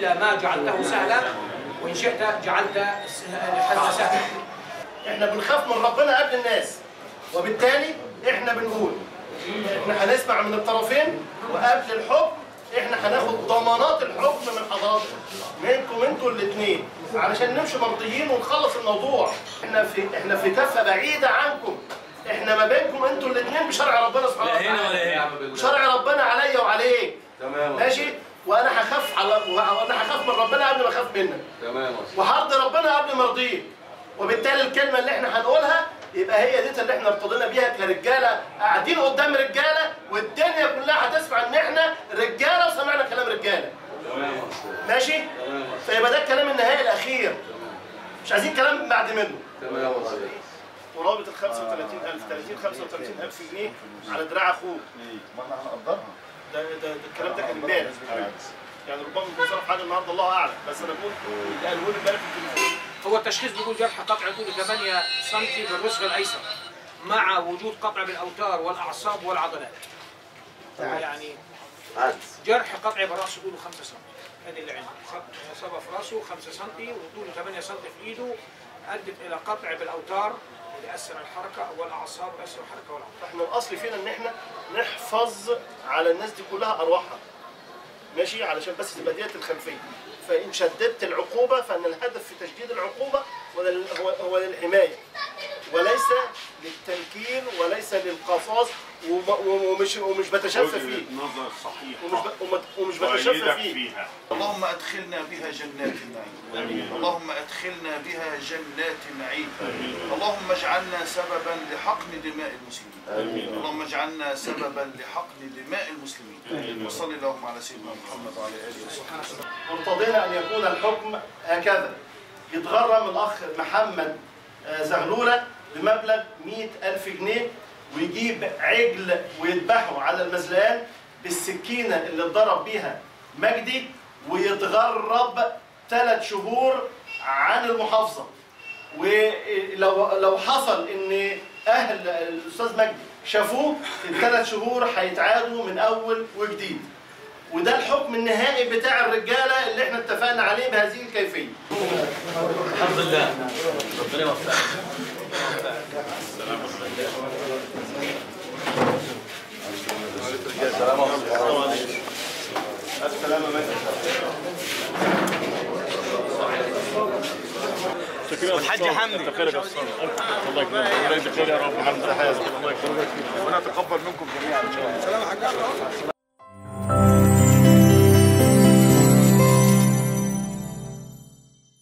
الا ما جعلته سهلا، وان شئت جعلت الحزن سهلا. احنا بنخاف من ربنا قبل الناس، وبالتالي احنا بنقول احنا هنسمع من الطرفين، وقبل الحكم احنا هناخد ضمانات الحكم من حضراتكم، منكم انتوا الاثنين، علشان نمشي مرضيين ونخلص الموضوع. احنا في كفه بعيدة عنكم، احنا ما بينكم انتوا الاثنين بشرع ربنا سبحانه وتعالى. لا هنا ولا هنا، شرع ربنا عليا وعليك. تمام، ماشي. وانا هخاف على وانا هخاف من ربنا قبل ما اخاف منك. تمام. وهرضي ربنا قبل ما ارضية، وبالتالي الكلمة اللي احنا هنقولها يبقى هي ديت اللي احنا ارتضينا بيها كرجاله قاعدين قدام رجاله، والدنيا كلها هتسمع ان احنا رجاله وسمعنا كلام رجاله. تمام، ماشي؟ تمام. فيبقى ده الكلام النهائي الاخير. مش عايزين كلام بعد منه. تمام. قرابة ال 35000 30 35000 جنيه على دراع اخوه. ما احنا هنقدرها. ده الكلام ده كان امبارح. يعني ربما يكون صرف حاجة النهارده، الله اعلم، بس انا بقول اللي قالوه لي امبارح في التليفون. هو التشخيص بيقول جرح قطع طوله 8 سم بالرسغ الايسر مع وجود قطع بالاوتار والاعصاب والعضلات. يعني جرح قطع براسه طوله 5 سم، هذه اللي عنده اصابه في راسه 5 سم وطوله 8 سم في ايده، ادت الى قطع بالاوتار اللي اثر الحركة والاعصاب، اثر الحركة والعضلات. احنا الاصل فينا ان احنا نحفظ على الناس دي كلها ارواحها. ماشي، علشان بس تبقى ديت الخلفية. فان شددت العقوبة فان الهدف في تشديد العقوبة هو للحماية وليس للتنكيل وليس للقصاص، ومش بتشفى فيه. نظر صحيح. ومش بتشفى فيه. اللهم ادخلنا بها جنات النعيم. اللهم ادخلنا بها جنات النعيم. اللهم اجعلنا سببا لحقن دماء المسلمين. آمين. اللهم اجعلنا سببا لحقن دماء المسلمين. وصلي اللهم على سيدنا محمد وعلى اله وصحبه. وارتضينا ان يكون الحكم هكذا. يتغرم الاخ محمد زغلوله بمبلغ 100,000 جنيه، ويجيب عجل ويذبحه على المزلقان بالسكينة اللي اتضرب بيها مجدي، ويتغرب 3 شهور عن المحافظة. ولو حصل ان اهل الاستاذ مجدي شافوه ال3 شهور هيتعادوا من اول وجديد. وده الحكم النهائي بتاع الرجالة اللي احنا اتفقنا عليه بهذه الكيفية. الحمد لله، ربنا يوفقك. السلام عليكم. السلامة. والحاج حمدي الله يكرمك، الله يجزيك خير يا رب. الله يكرمك، ربنا يتقبل منكم جميعا ان شاء الله. سلام يا حاج.